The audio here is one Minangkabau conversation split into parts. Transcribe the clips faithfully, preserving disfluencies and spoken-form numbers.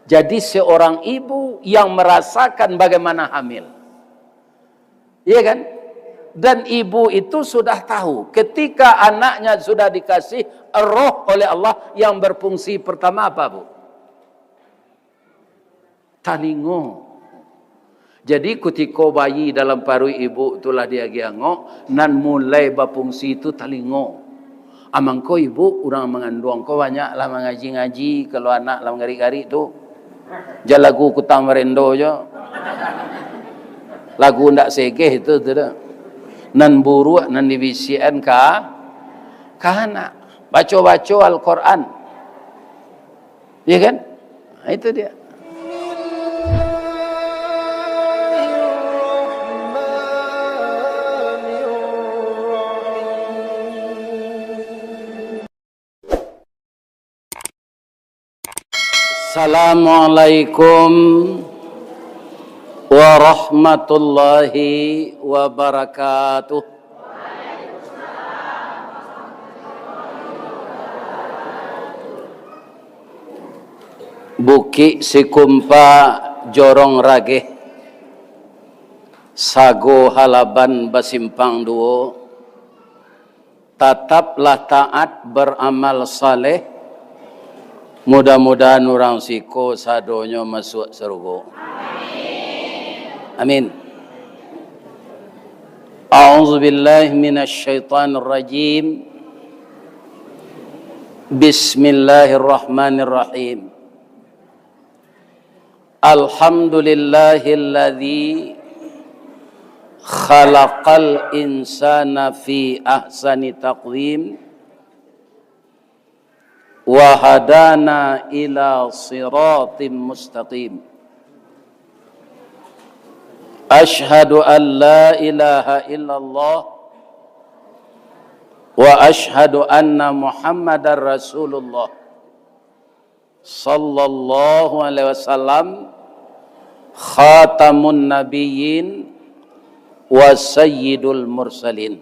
Jadi seorang ibu yang merasakan bagaimana hamil. Iya kan? Dan ibu itu sudah tahu, ketika anaknya sudah dikasih roh oleh Allah, yang berfungsi pertama apa, Bu? Talingo. Jadi, kutiko bayi dalam paruik ibu tu lah diagiah angok, nan mulai bafungsi tu talingo. Amangko ibu, urang manganduang ko banyak lah mangaji-ngaji, kalau anak lah mangarik-ngarik tu. Jan lagu Kutang Barendo jo. Lagu ndak segeh tu, tu dah. Nan buruak, nan dibisiakan ka, ka anak. Baco-baco Al-Quran. Iya kan? Nah, itu dia. Assalamualaikum warahmatullahi wabarakatuh. Bukik Sikumpa, Jorong Rageh, Sago Halaban basimpang duo, tataplah taat baramal saleh, mudah-mudahan urang siko sadonyo masuak sarugo. Amin. A'udzubillahi minasyaitonirrajim. Bismillahirrahmanirrahim. Alhamdulillahilladzi khalaqal insana fi ahsani taqwim, wa hadana ila siratim mustaqim. Asyhadu an la ilaha illallah, wa asyhadu anna Muhammadar Rasulullah, sallallahu alaihi wasallam, khatamun nabiyyin wa sayyidul mursalin.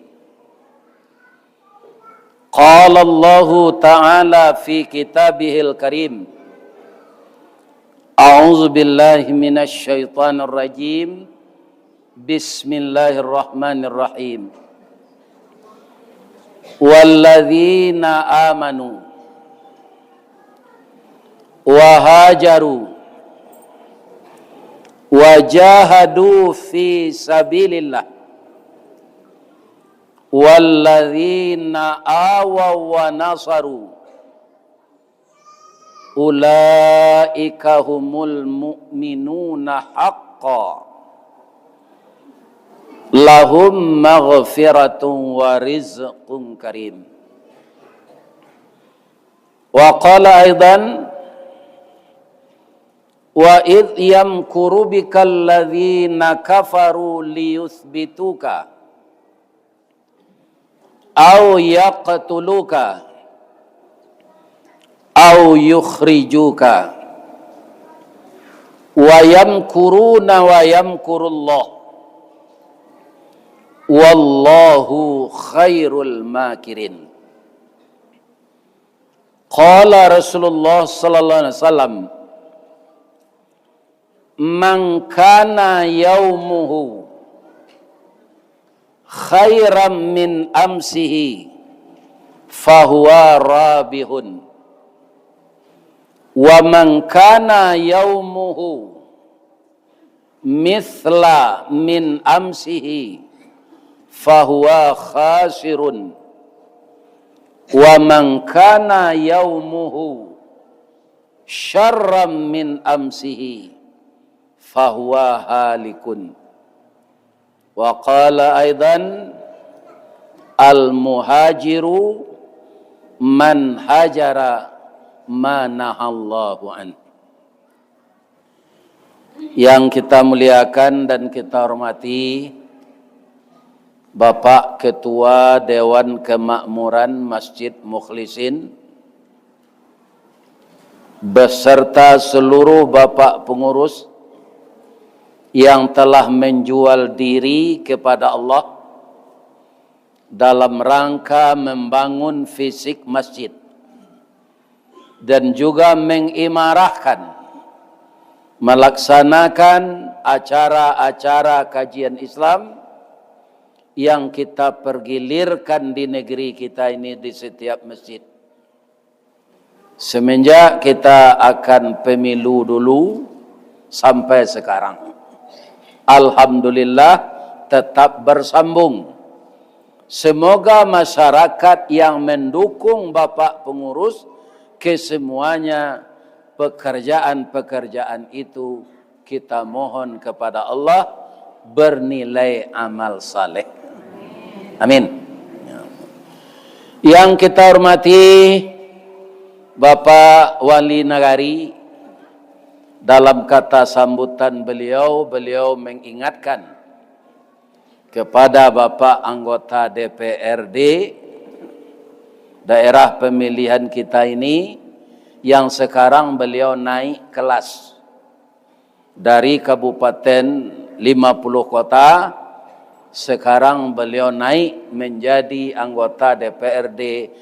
Qala Allahu ta'ala fi kitabihil karim, a'udzu billahi minasy syaithanir rajim. Bismillahirrahmanirrahim. Walladzina amanu wa hajaru wa jahadu fi sabilillah, walladzina awaw wa nasaru, ulaika humul mu'minuna haqqa, lahum maghfiratun wa rizqun karim. Wa qala aidan, wa idh yamkuru bikal ladzina kafaru liyutsbituka au yaqtuluka au yukhrijuka, wa yamkuruna wa yamkurullah, wallahu khairul makirin. Qala Rasulullah sallallahu alaihi wasallam, "Man kana yaumuhu khairan min amsihi, fahuwa rabihun. Wa man kana yaumuhu mithla min amsihi, fahuwa khasirun. Wa man kana yaumuhu syarran min amsihi, fahuwa halikun." Wa qala aidan, "Al-muhajiru man hajara ma nahallahu an." Yang kita muliakan dan kita hormati, Bapak Ketua Dewan Kemakmuran Masjid Mukhlisin, beserta seluruh bapak pengurus yang telah menjual diri kepada Allah dalam rangka membangun fisik masjid dan juga mengimarahkan Melaksanakan acara-acara kajian Islam yang kita pergilirkan di negeri kita ini di setiap masjid. Semenjak kita akan pemilu dulu sampai sekarang, alhamdulillah, tetap bersambung. Semoga masyarakat yang mendukung Bapak pengurus, kesemuanya pekerjaan-pekerjaan itu kita mohon kepada Allah bernilai amal saleh. Amin. Yang kita hormati Bapak Wali Nagari, dalam kata sambutan beliau, beliau mengingatkan kepada Bapak anggota D P R D daerah pemilihan kita ini, yang sekarang beliau naik kelas dari Kabupaten Lima Puluh Kota, sekarang beliau naik menjadi anggota D P R D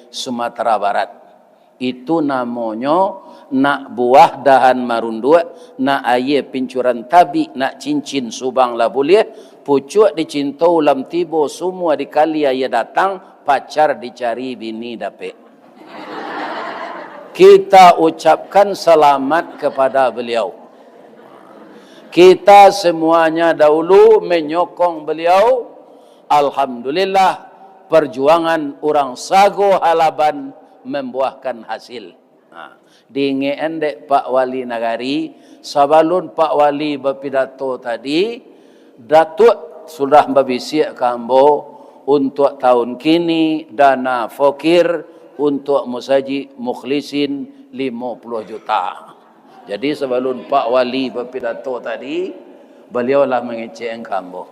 Sumatera Barat. Itu namonyo nak buah dahan marunduak, nak aia pincuran tabik, nak cincin subang lah buliah, pucuak dicinto ulam tibo, sumua dikali aia datang, pacar dicari bini dapek. Kita ucapkan selamat kepada beliau. Kita semuanya dahulu menyokong beliau. Alhamdulillah, perjuangan urang Sago Halaban membuahkan hasil. Ha, diingek-an dek Pak Wali Nagari, sabalun Pak Wali bapidato tadi, Datuak sudah babisiak ka ambo, untuak tahun kini, dana fokir untuak musajik Mukhlisin limo puluah juta. Jadi, sabalun Pak Wali bapidato tadi, baliau lah mangecek ka ambo.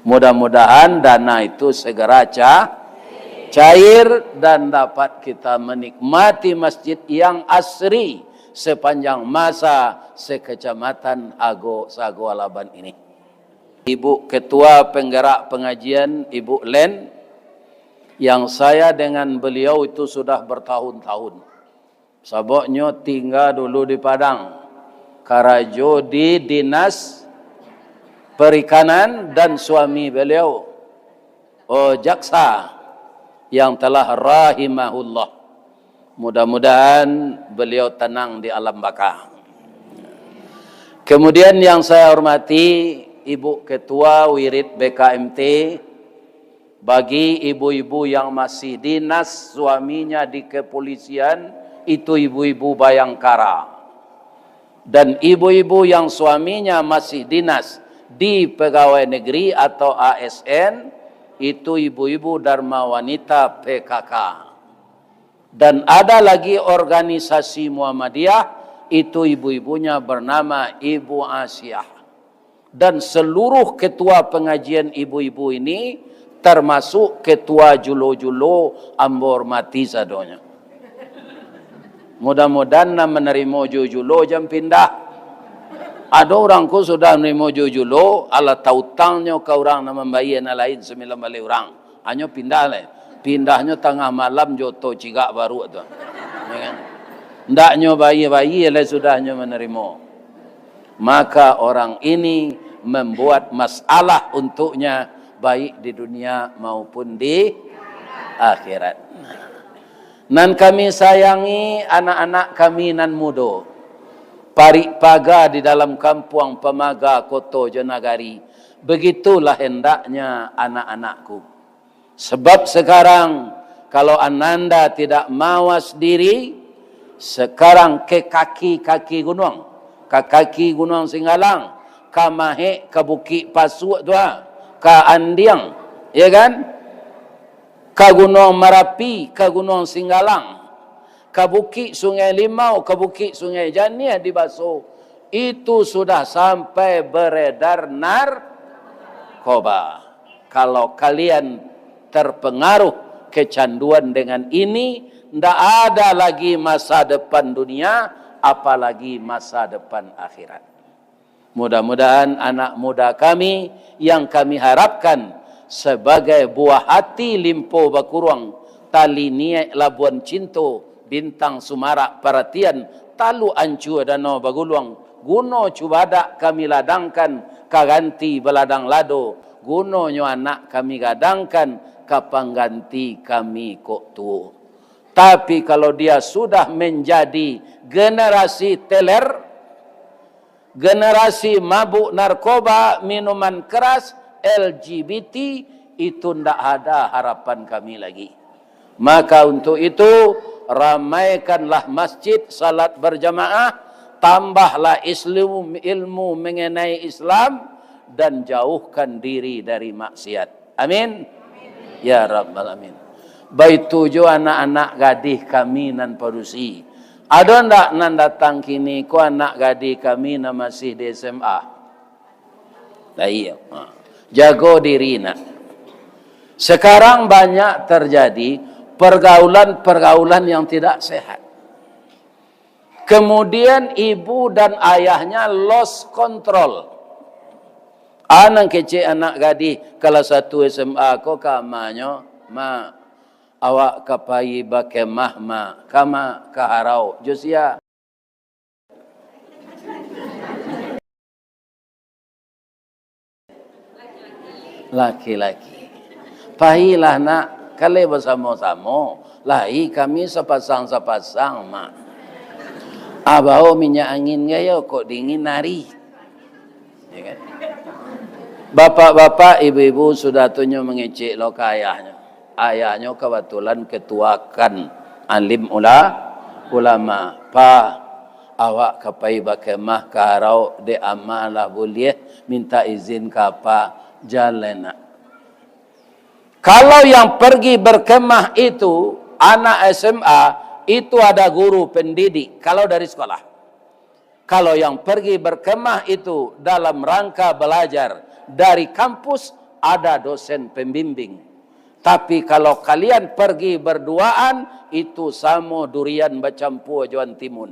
Mudah-mudahan dana itu segera ca-, cair dan dapat kita menikmati masjid yang asri sepanjang masa sekecamatan Hago Sago Alaban ini. Ibu Ketua Penggerak Pengajian, Ibu Len, yang saya dengan beliau itu sudah bertahun-tahun. Sababnyo tingga dulu di Padang, karajo di Dinas Perikanan, dan suami beliau, oh, jaksa yang telah rahimahullah. Mudah-mudahan beliau tenang di alam baka. Kemudian yang saya hormati Ibu Ketua Wirid B K M T, bagi ibu-ibu yang masih dinas, suaminya di kepolisian, itu ibu-ibu Bayangkara. Dan ibu-ibu yang suaminya masih dinas di pegawai negeri atau A S N, itu ibu-ibu Dharma Wanita P K K. Dan ada lagi organisasi Muhammadiyah, itu ibu-ibunya bernama Ibu Asiah. Dan seluruh ketua pengajian ibu-ibu ini, termasuk ketua julo-julo, ambo hormati sadonyo. Mudah-mudahan nan manarimo julo-julo jan pindah. Ado urang ko sudah manarimo julo-julo, alah tautangnyo ka urang nan mambayia nan lain sambilan baleh urang. Hanyo pindah lai. Pindahnyo tangah malam jo oto cigak baruak tu. Ya kan? Ndaknyo bayia-bayia lai sudahnyo manarimo. Maka orang ini membuat masalah untuknya, baik di dunia maupun di akhirat. Nan kami sayangi, anak-anak kami nan mudo, parik paga di dalam kampuang, pamaga koto jo nagari, begitulah hendaknya anak-anakku. Sebab sekarang, kalau ananda tidak mawas diri, sekarang ke kaki-kaki gunuang, ka kaki Gunuang Singgalang, ka Mahek, ka Bukik Pasuak tu, ha, ka Andiang, ya kan? Ka Gunuang Marapi, ka Gunuang Singgalang, ka Bukik Sungai Limau, ka Bukik Sungai Janiah di Baso, itu sudah sampai beredar narkoba. Kalau kalian terpengaruh, kecanduan dengan ini, ndak ada lagi masa depan dunia, apalagi masa depan akhirat. Mudah-mudahan anak muda kami yang kami harapkan sebagai buah hati Limpo Bakuruang, tali niaik Labuan Cinto, Bintang Sumarak Paratian, Taluk Ancua Danau Baguluang, Guno cubadak kami ladangkan ka ganti baladang lado, gunonyo anak kami gadangkan ka pangganti kami kok tuo. Tapi kalau dia sudah menjadi generasi teler, generasi mabuk narkoba, minuman keras, L G B T, itu ndak ada harapan kami lagi. Maka untuk itu, ramaikanlah masjid, salat berjamaah, tambahlah ilmu, ilmu mengenai Islam, dan jauhkan diri dari maksiat. Amin. Ya Rabbal Amin. Baitu jo anak-anak gadih kami nan padusi. Ado ndak nan datang kini ko anak gadih kami nan masih di S M A? Lah iyo. Ha. Jago diri nak. Sekarang banyak terjadi pergaulan-pergaulan yang tidak sehat. Kemudian ibu dan ayahnya lost control. Anang kecek anak gadih kelas satu S M A ko ka amanyo, "Ma, awak ka pai bakemah, Ma. Kama ka harau jo sia?" Laki-laki. Pailah nak, kalai basamo-samo. Lai kami sapasang-sapasang, Mak. Abao minyak angin gayo, kok dingin ari. Ya kan? Bapak-bapak, ibu-ibu, sudah tu nyo mangecek lo ka ayahnyo. Ayahnyo kabatulan ketua kan, alim ula-, ulama. Pa, awak ka pai bakemah ka harau, dek ama lah buliah, minta izin ka apa, jaleh nak. Kalau yang pergi berkemah itu anak S M A, itu ada guru pendidik, kalau dari sekolah. Kalau yang pergi berkemah itu dalam rangka belajar dari kampus, ada dosen pembimbing. Tapi kalau kalian pergi berduaan, itu samo durian bacampua jo antimun.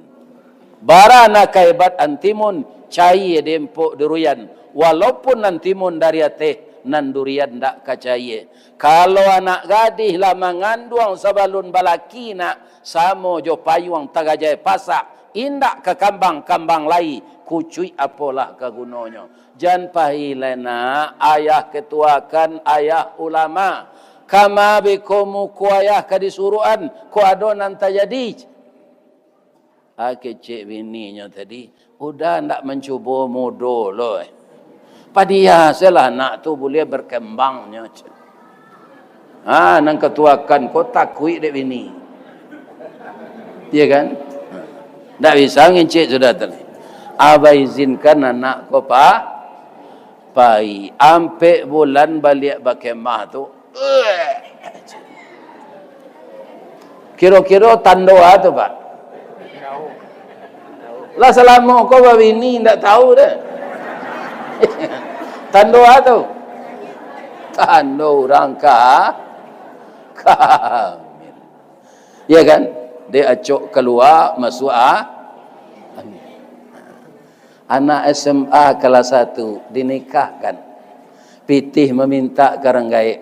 Bara nan ka hebat antimun, caia di empok durian, walaupun antimun dari ateh, nan durian ndak ka caia. Kalau anak gadih lah manganduang sabalun balaki nak, samo jo payuang tagajai pasak, indak ka kambang-kambang lai, kucuik apolah ka gunonyo. Jan pai lai nak, ayah ketua kan, ayah ulama. Kama beko muko ayah ka disuruakan, kok ado nan tajadi? Ah, kecek bininyo tadi, "Uda ndak mancubo mudo lo, eh. Padiasalah anak tu buliah berkembang nyo," cek. Ah, nan katuakan ko takuik dek bini. Iya kan? Ndak bisa ngecek sudah tu. Abah izinkan anak ko pa-, pai. Ampek bulan baliak bakemah tu. Kiro-kiro tando a tu, Pak? Lah salamo ko babini, ndak tahu deh. Tando a tu? Tando urang ka-, kamil. Ya kan? Dek acok kalua, masuak a-, angin. Anak S M A kelas satu dinikahkan. Pitih mamintak ka urang gaek.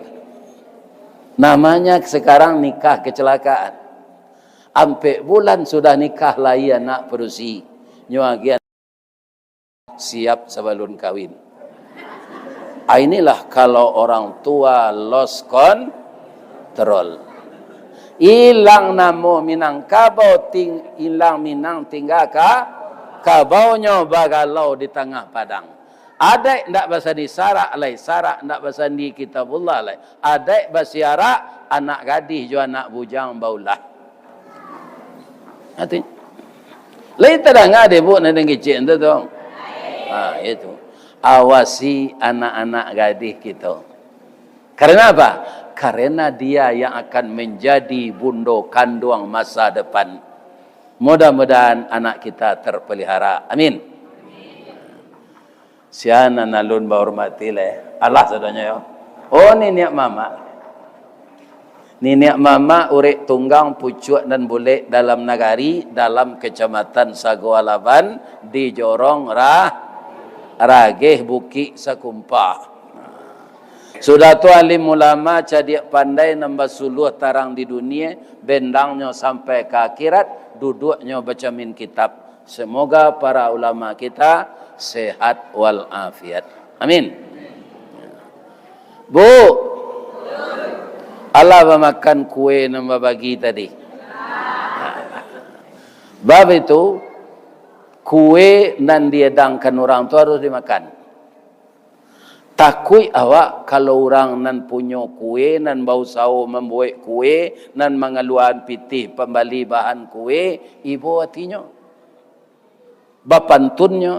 Namanya sekarang nikah kecelakaan. Ampek bulan sudah nikah, lai anak padusi. Nyo agiah siap sabalun kawin. Ah, inilah kalau orang tua lost control. Ilang namo Minangkabau, ting-, ilang Minang tingga ka-, kabaunyo bagalau di tangah padang. Adaik ndak basandi sarak lai, sarak ndak basandi Kitabullah lai. Adaik basiarak, anak gadih jo anak bujang baulah. Artinyo, lai tadanga dek bu nan kecek tu, tu? Ha, itu. Awasi anak-anak gadih kito. Karena apa? Karena dia yang akan menjadi bundo kanduang masa depan. Mudah-mudahan anak kita terpelihara. Amin. Sia nan alun bahormati lai. Alah sadonyo yo. Oh, niniak mamak. Niniak mamak urek tunggang pucuak nan bulek dalam nagari, dalam Kecamatan Sago Alaban, di Jorong Ra-, Rageh Bukik Sakumpa. Sudah tu alim ulama, cadiak pandai, nan basuluah tarang di dunia, bendangnyo sampai ka akhirat, duduaknyo bacamin kitab. Semoga para ulama kita sehat wal afiat. Amin. Bu, alah bamakan kue nan babagi tadi? Bab itu, kue nan diedangkan urang tu harus dimakan. Takuik awak kalau urang nan punyo kue, nan bausaho mambuek kue, nan mangaluakan pitih pambali bahan kue, ibo atinyo. Bapantunnyo,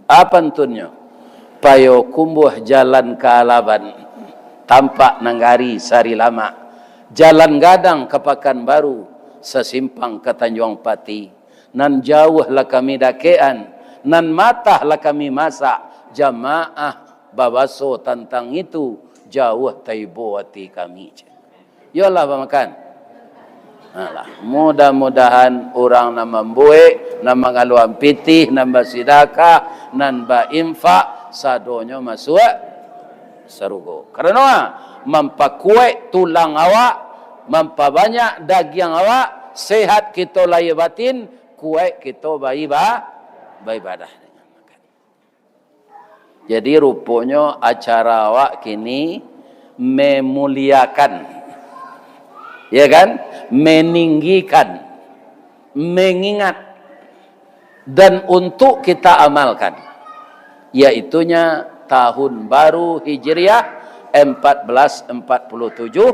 a pantunnyo, Payokumbuah jalan ka Alaban, tampak Nanggari Sarilamak, jalan gadang ka Pakanbaru, sasimpang ka Tanjuang Pati, nan jauah lah kami dakekan, nan matah lah kami masak, jamaah babaso tantang itu, jauah taibo ati kami. Yolah bamakan. Alah, mudah-mudahan urang nan mambuek, nan mangaluakan pitih, nan basidakah, nan bainfak, sadonyo masuak sarugo. Karano mampakuaik tulang awak, mampabanyak dagiang awak, sehat kito lahia batin, kuaik kito baiba-, baibadah. Jadi, ruponyo acara awak kini memuliakan, ya kan? Meninggikan, mengingat, dan untuk kita amalkan, yaitunya tahun baru Hijriah empat belas empat puluh tujuh,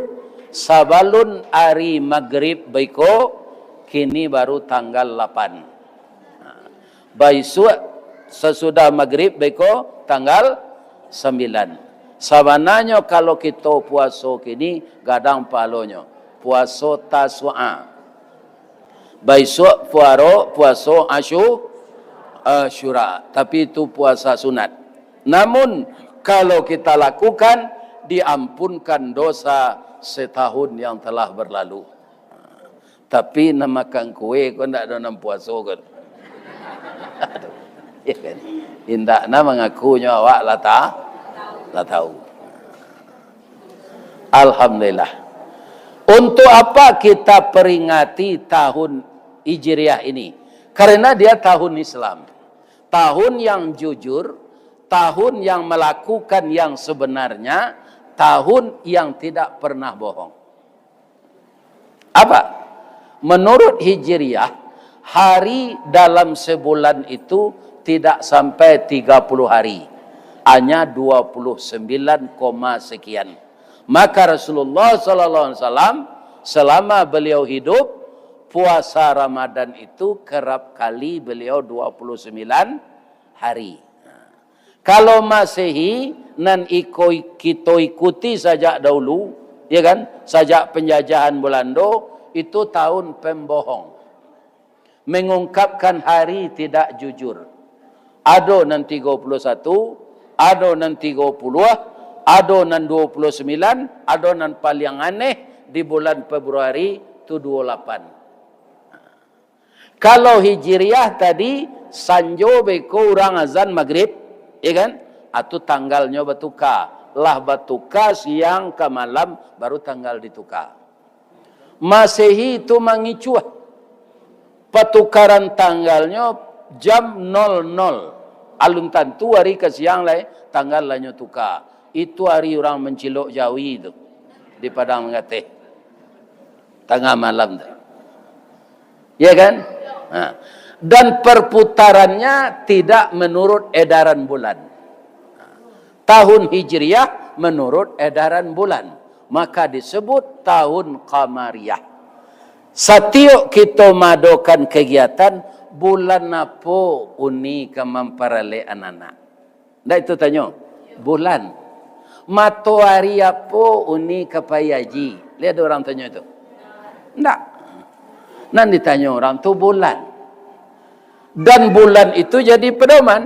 sabalun ari Magrib baiko, kini baru tanggal lapan. Baisuak sasudah Magrib beko tanggal sambilan. Sabananyo kalau kito puaso kini gadang pahalonyo, puaso Tasu'a. Baisuak puaro, puaso Asyu-, Asyura, tapi itu puasa sunat. Namun kalau kita lakukan, diampunkan dosa setahun yang telah berlalu. Tapi nan makan kue ko ndak ado nan puaso ko. Ya kan? Indak nan mangakunyo awak lah ta-, lah tahu. Alhamdulillah. Untuk apa kita peringati tahun Hijriah ini? Karena dia tahun Islam. Tahun yang jujur, tahun yang melakukan yang sebenarnya, tahun yang tidak pernah bohong. Apa? Menurut Hijriah, hari dalam sebulan itu tidak sampai tiga puluh hari. Hanya dua puluh sembilan koma sekian. Maka Rasulullah sallallahu alaihi wasallam, selama beliau hidup, puasa Ramadan itu kerap kali beliau dua puluh sembilan hari. Kalau Masehi, nan iko-, kito ikuti sajak dahulu, ya kan, sajak penjajahan Belando, itu tahun pembohong. Mengungkapkan hari tidak jujur. Ado nan tigo puluh satu, ado nan tigo puluh, ado nan dua puluh sembilan, ado nan paliang aneh di bulan Februari tu duo lapan. Kalau Hijriah tadi, sanjo beko urang azan Magrib, ya kan? Atu tanggalnyo batuka. Lah batuka siang ka malam, baru tanggal dituka. Masehi tu mangicuah. Patukaran tanggalnyo jam nol nol. Alun tantu ari ka siang lai, tanggal lah nyo tuka. Itu ari urang mancilok jawi tu di Padang Manggateh. Tangah malam tu. Ya kan? Ha. Dan perputarannya tidak menurut edaran bulan. Tahun Hijriah menurut edaran bulan, maka disebut tahun Qamariyah. Satiok kito maadokan kegiatan, bulan apo uni ka mamparalek anak-anak? Ndak itu tanyo? Bulan. Matoari apo uni ka pai haji? Lai ado urang tanyo itu? Ndak. Nan ditanyo urang tu bulan. Dan bulan itu jadi pedoman.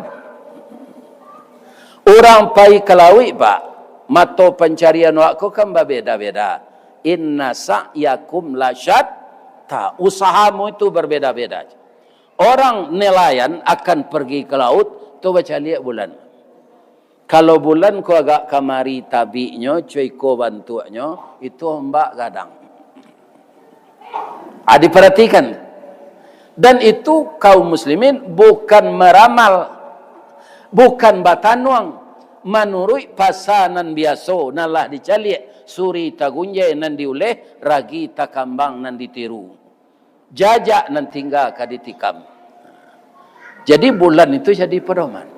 Urang pai ka lauik, Pak, mato pancarian awak ko kan babeda-beda. Inna sa'yakum lasyatta. Usahamu itu berbeda-beda. Orang nelayan akan pergi ke laut, tu bacaliak bulan. Kalau bulan ko agak kamari tabiknyo, cuiko bantuaknyo, itu ombak gadang. Ah, diperhatikan. Dan itu kaum muslimin bukan meramal, bukan batanuang, manuruik pasa nan biaso, nan lah dicaliak, suri tagunjai nan diuleh, ragi takambang nan ditiru. Jajak nan tingga ka ditikam. Jadi bulan itu jadi pedoman.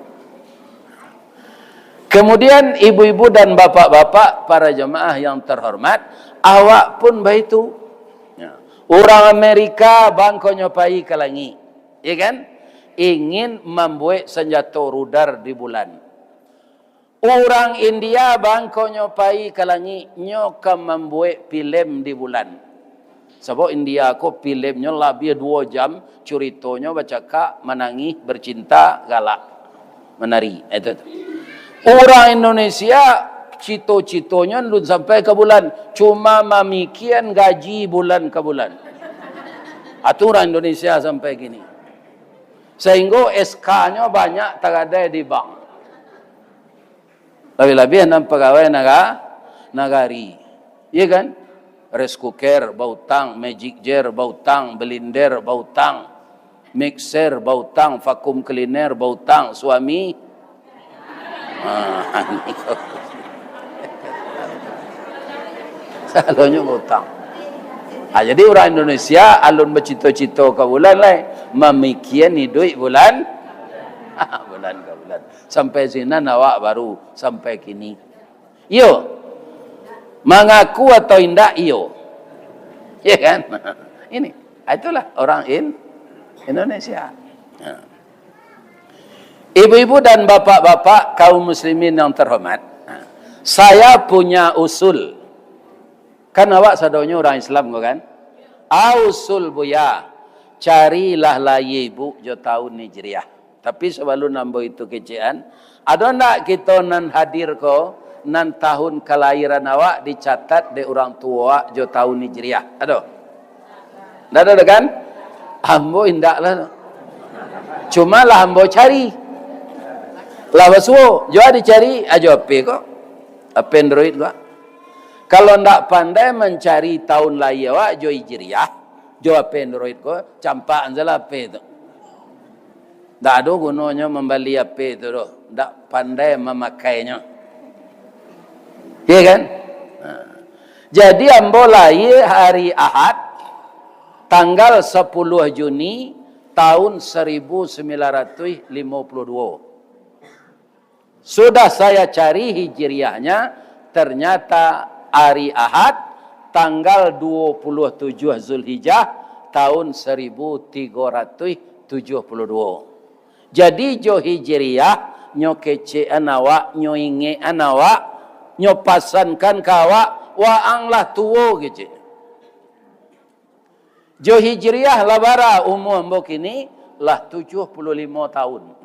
Kemudian ibu-ibu dan bapak-bapak, para jamaah yang terhormat, awak pun baitu. Ya. Urang Amerika bangkonyo pai ka langik, ya kan? Ingin mambuek sanjato rudal di bulan. Urang India bangkonyo pai ka langik, nyo ka mambuek pilem di bulan. Sabab India ko pilemnyo labiah duo jam, curitonyo bacakak, manangih, bercinta, galak, menari. Itu tu. Urang Indonesia, cito-citonyo alun sampai ka bulan, cuma mamikian gaji bulan ka bulan. Atu urang Indonesia sampai kini. Sahinggo S K-nyo banyak tagadai di bank. Labiah-labiah nan pagawai naga-, nagari. Iya kan? Rice cooker bautang, magic jar bautang, blender bautang, mixer bautang, vacuum cleaner bautang, suami. Ah, salonyo bautang. Ah, jadi urang Indonesia alun bacito-cito ka bulan lai, mamikian iduik bulan, bulan ka bulan. Sampai sinan awak baru sampai kini. Iyo. Mangaku atau indak, iyo. Ya kan? Ini. Ah, itulah orang in-, Indonesia. Nah. Ibu-ibu dan bapak-bapak, kaum muslimin yang terhormat, nah, saya punya usul. Kan awak sadonyo urang Islam ko kan? Ah, usul Buya, carilah lahia ibu jo tahun Hijriah. Tapi sabalun ambo itu kecekan, ado ndak kito nan hadir ko, nan tahun kalahiran awak dicatat dek urang tuo awak jo tahun Hijriah? Ado? Ndak ado doh kan? Ambo indak lah. Cuma lah ambo cari. Lah basuo, jo dicari, ah, jo H P ko. H P Android ko. Kalau ndak pandai mancari tahun lahia awak jo Hijriah, jo H P Android ko, campak sajolah H P tu. Ndak ado gunonyo mambali H P tu doh, ndak pandai mamakainyo. Iya kan? Nah. Jadi ambo lahia hari Ahad, tanggal sapuluah Juni tahun saribu sambilan ratuih limo puluah duo. Sudah saya cari hijriahnya, ternyata hari Ahad, tanggal dua puluh tujuh Zulhijjah, tahun seribu tiga ratus tujuh puluh dua. Jadi, jo hijriah, nyo kecekan awak, nyo ingekan awak, nyo pasankan ka awak, waang lah tuo kecek. Jo hijriah lah bara umua ambo kini, lah tujuh puluh limo tahun.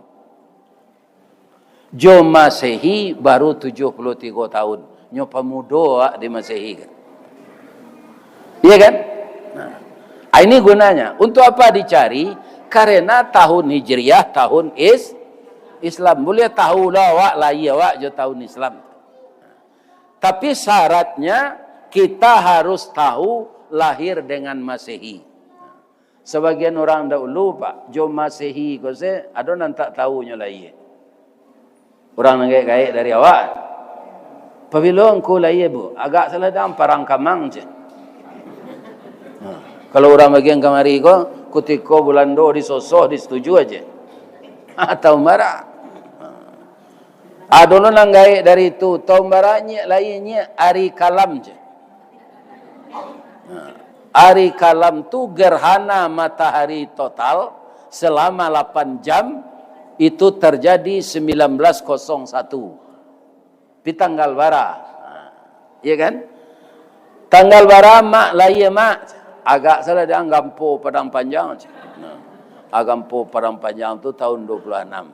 Jo Masehi baru tujuh puluh tigo tahun. Nyo pamudo awak di Masehi kan. Iya kan? Nah. Ah, ini gunanya. Untuk apa dicari? Karena tahun Hijriah, tahun is-, Islam. Buliah tahu lah awak, lahia awak jo tahun Islam. Tapi syaratnya kita harus tahu lahir dengan Masehi. Sabagian urang dahulu, Pak, jo Masehi ko se, ado nan tak tahu nyo lahia. Urang nan gaek-gaek dari awak. "Pabilo ngku lahia, Bu?" "Agak salah dang, parang kamang," cek. Nah, kalau urang bagian kamari ko, kutiko Bulando disosoh, disetuju aja. Atau marah. Ado lo nan gaek dari tu, tahun bara nyiak lahia nyiak, ari kalam je. Nah, ari kalam tu gerhana matahari total selama lapan jam, itu terjadi sembilan belas kosong satu. Di tanggal bara. Nah, iya kan? Tanggal bara mak lahia, Mak? Agak salah dang, Gampo Padang Panjang. Nah, ah, Gampo Padang Panjang tu tahun dua puluh enam.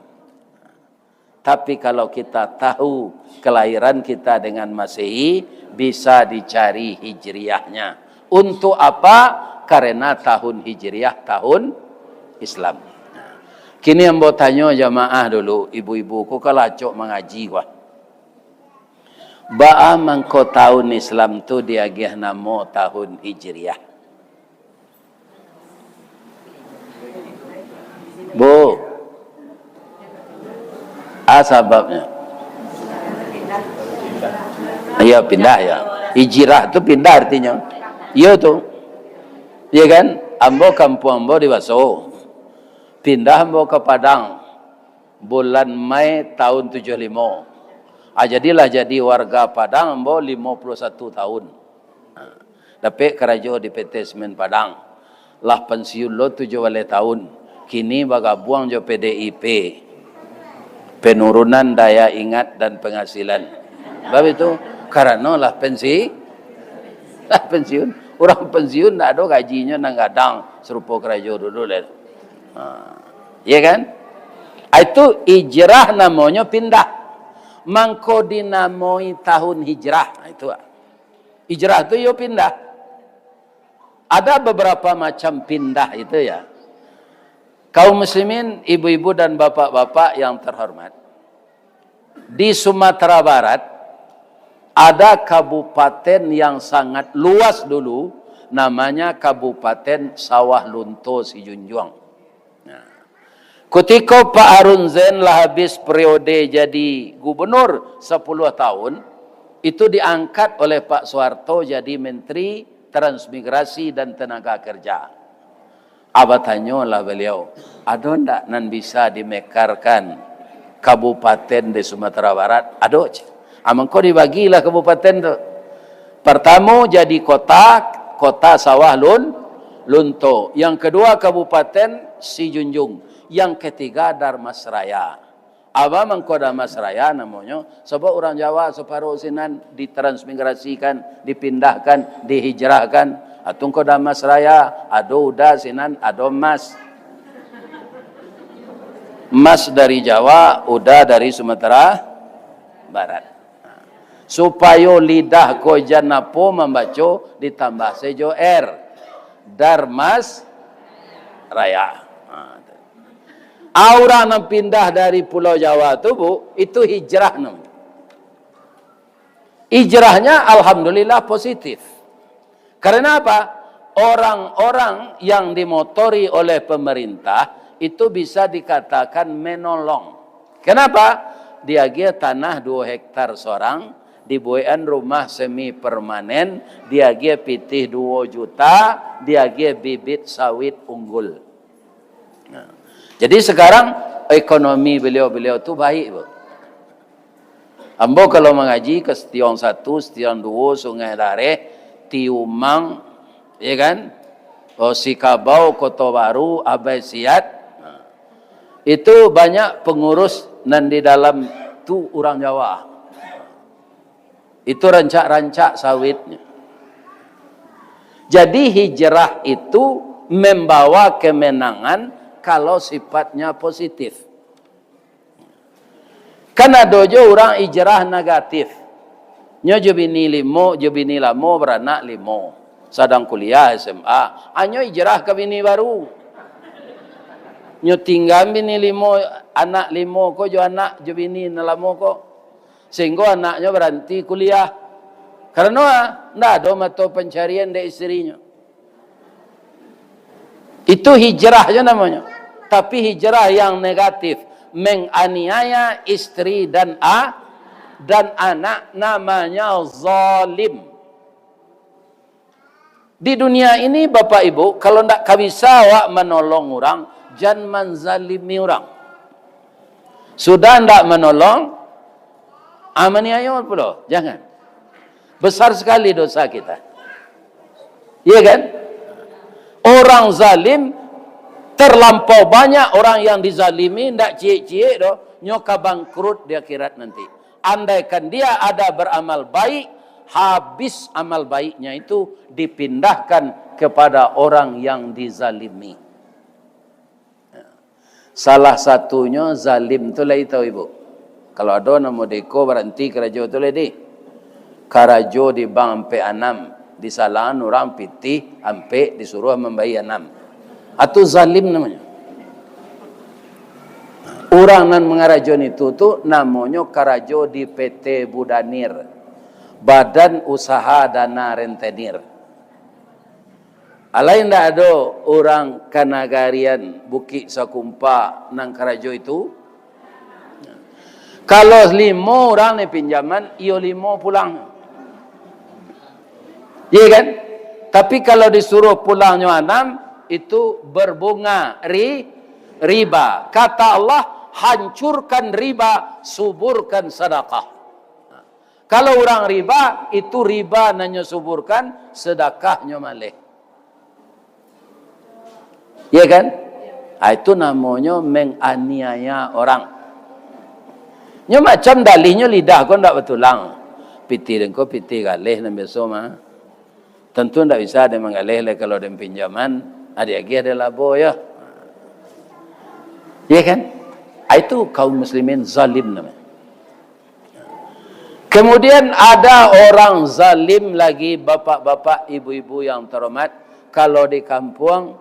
Tapi kalau kita tahu kelahiran kita dengan Masehi, bisa dicari hijriahnya. Untuk apa? Karena tahun hijriah, tahun Islam. Kini ambo tanyo jamaah dulu, ibu-ibu ko kalacok mangaji ko. Baa mangko tahun Islam tu diagiah namo tahun hijriah? Bu, a sababnyo? Iyo, pindah, yo. Hijrah tu pindah artinyo. Iyo tu. Iyo kan? Ambo, kampuang ambo di Baso. Pindah ambo ka Padang bulan Mai tahun tujuah limo. Ah, jadilah jadi warga Padang ambo limo puluah satu tahun. Dapek karajo di P T Semen Padang. Lah pensiun lo tujuah baleh tahun. Kini bagabuang jo P D I P. Penurunan daya ingat dan penghasilan. Sebab itu, karano lah pensi-, lah pensiun. Urang pensiun ndak ado gajinyo nan gadang sarupo karajo dulu lai. Ha. Iya kan? Ah, itu hijrah namonyo pindah. Mangko dinamoi tahun hijrah. Nah, itu. Hijrah tu yo pindah. Ada beberapa macam pindah itu ya. Kaum muslimin, ibu-ibu dan bapak-bapak yang terhormat, di Sumatera Barat ada kabupaten yang sangat luas dulu, namanya Kabupaten Sawah Lunto Sijunjuang. Nah, kutiko Pak Harun Zain lah habis periode jadi gubernur sepuluh tahun, itu diangkat oleh Pak Soeharto jadi Menteri Transmigrasi dan Tenaga Kerja. Abah tanyolah baliau, "Ado ndak nan bisa dimekarkan kabupaten di Sumatera Barat?" "Ado, cek." Ah, mangko dibagilah kabupaten tu. Partamo jadi kota, Kota Sawah Lun-, Lunto. Yang kedua Kabupaten Sijunjung. Yang ketiga Darmasraya. Abah mangko Darmasraya namonyo, sabab urang Jawa saparo sinan ditransmigrasikan, dipindahkan, dihijrahkan. Atau ko Darmasraya, ado uda sinan, ado mas. Mas dari Jawa, uda dari Sumatera Barat. Supayo lidah ko jan apo mambaco, ditambah se jo R. Darmas Raya. Ha, tu. Urang nan pindah dari Pulau Jawa tu, Bu, itu hijrah namonyo. Hijrahnya alhamdulillah positif. Karena apa? Orang-orang yang dimotori oleh pemerintah itu bisa dikatakan menolong. Kenapa? Diagiah tanah duo hektar sorang, dibuekan rumah semi permanen, diagiah pitih duo juta, diagiah bibit sawit unggul. Nah, jadi sekarang ekonomi beliau-beliau tu baik, Bu. Ambo kalau mangaji ka Setiong Satu, Setiong Duo, Sungai Dareh, Tiumang, ya kan? Oh, Sikabau, Koto Baru, Abai Siat. Nah, itu banyak pengurus nan di dalam tu urang Jawa. Itu rancak-rancak sawitnyo. Jadi hijrah itu membawa kemenangan kalau sifatnya positif. Kan ado jo urang hijrah negatif. Nyo jo bini limo, jo bini lamo baranak limo. Sadang kuliah S M A, anyo hijrah ka bini baru. Nyo tingga bini limo, anak limo ko jo anak jo bini nan lamo ko. Sehinggo anaknyo baranti kuliah. Karano, ah, ndak ado mato pancarian dek istrinyo. Itu hijrah je namonyo. Tapi hijrah yang negatif, menganiaya istri dan a-, dan anak, namanya zalim. Di dunia ini, Bapak Ibu, kalau ndak ka bisa awak manolong urang, jan manzalimi urang. Sudah ndak manolong, ah, maniayo pulo. Jangan. Besar sekali dosa kita. Iya kan? Orang zalim, terlampau banyak orang yang dizalimi, ndak ciek-ciek doh, nyo ka bangkrut di akhirat nanti. Andaikan dia ada beramal baik, habis amal baiknya itu dipindahkan kepada orang yang dizalimi. Salah satunyo zalim tu lai tau, Ibu. Kalau ado nan modeko, baranti karajo tu lai deh. Karajo di bank ampek anam, disalangan urang pitih ampek, disuruah mambayia anam. Atu zalim namonyo. Urang nan mangarajoan itu tu namonyo karajo di P T Budanir, Badan Usaha Dana Rentenir. Alai ndak ado urang kanagarian Bukik Sakumpa nan karajo itu? Kalau limo urang ni pinjaman, iyo limo pulang. Iya kan? Tapi kalau disuruh pulangnyo anam, itu berbunga ri-, riba. Kata Allah, "Hancurkan riba, suburkan sadakah." Kalau urang riba, itu riba nan nyo suburkan, sadakahnyo maleh. Iya kan? Ah, itu namonyo menganiaya orang. Nyo macam dalihnyo lidah ko ndak batulang. Pitih den ko pitih galeh nan biaso mah. Tantu ndak bisa den manggaleh lai kalau den pinjaman, adiak agiah den labo yo. Iya kan? Ah, itu kaum muslimin zalim namanya. Kemudian ada orang zalim lagi, bapak-bapak, ibu-ibu yang terhormat, kalau di kampuang,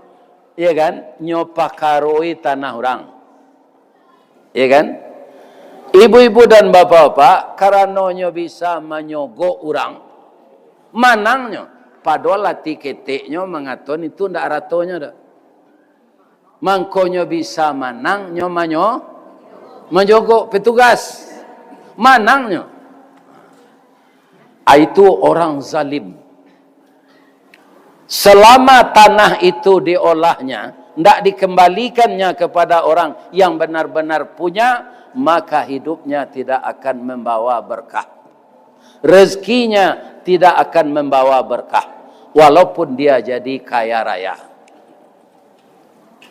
ya kan, nyo pakaroi tanah urang. Ya kan? Ibu-ibu dan bapak-bapak, karano nyo bisa manyogok urang, manang nyo, padahal ati keteknyo mangaton itu ndak aratonyo doh. Mangkonyo bisa manang, nyo manyo-, manjogok petugas. Manang nyo. Ah, itu orang zalim. Selama tanah itu diolahnya, ndak dikembalikannya kepada orang yang benar-benar punya, maka hidupnya tidak akan membawa berkah. Rezekinya tidak akan membawa berkah, walaupun dia jadi kaya raya.